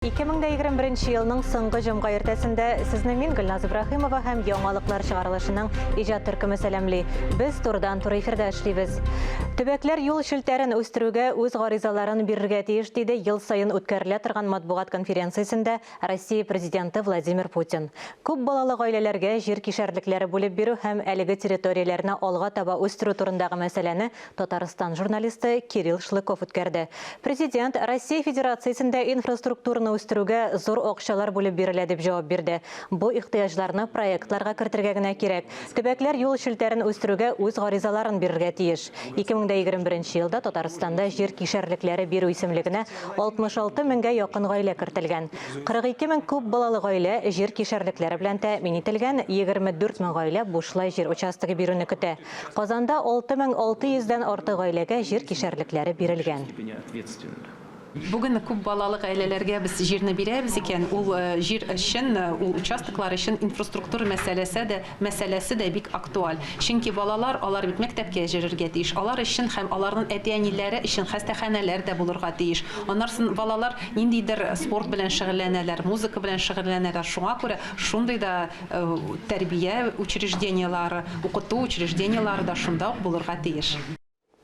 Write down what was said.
2021 елның соңгы җомга иртәсендә сезне мин Гөлназ Ибраһимова һәм яңалыклар чыгарылышының иҗат төркеме сәламли. Без турыдан-туры эфирда эшлибез. Төбәкләр юл челтәрен үстерүгә үз гаризаларын бирергә тиеш, диде ел саен үткәрелә торган матбугат конференциясендә Россия Президенты Владимир Путин. Күп балалы гаиләләргә җир кишәрлекләре бүлеп бирү һәм әлеге территорияләрне алга таба үстерү турындагы мәсьәләне Татарстан журналисты Кирилл Шлыков үткәрде. Президент Россия Федерациясендә инфраструктураны үстерүгә зур акчалар бүлеп бирелә дип җавап бирде. Бу ихтыяҗларны проектларга кертергә генә кирәк. Төбәкләр юл челтәрен үстерүгә үз гаризаларын бирергә тиеш. 2021 елда Татарстанда җир кишәрлекләре бирү исемлегенә 66 меңгә якын гаилә кертелгән. 42 мең күп балалы гаилә җир кишәрлекләре белән тәэмин ителгән, 24 мең гаилә бушлай җир участогы бирүне көтә. Казанда 6600 дән артык гаиләгә җир кишәрлекләре бирелгән. Бүген күп балалы гаиләләргә без җирне бирәбез икән, ул җир өчен, ул участоклар өчен инфраструктура мәсьәләсе дә, мәсьәләсе дә бик актуаль. Чөнки балалар, алар бит мәктәпкә җөрергә тиеш. Алар өчен һәм аларның әти-әниләре өчен хастаханәләр дә булырга тиеш. Аннарсын балалар ниндидер спорт белән шөгыльләнәләр, музыка белән шөгыльләнәләр. Шуңа күрә шундый да Тәрбия учреждениеләре, укыту учреждениеләре дә шунда ук булырга тиеш.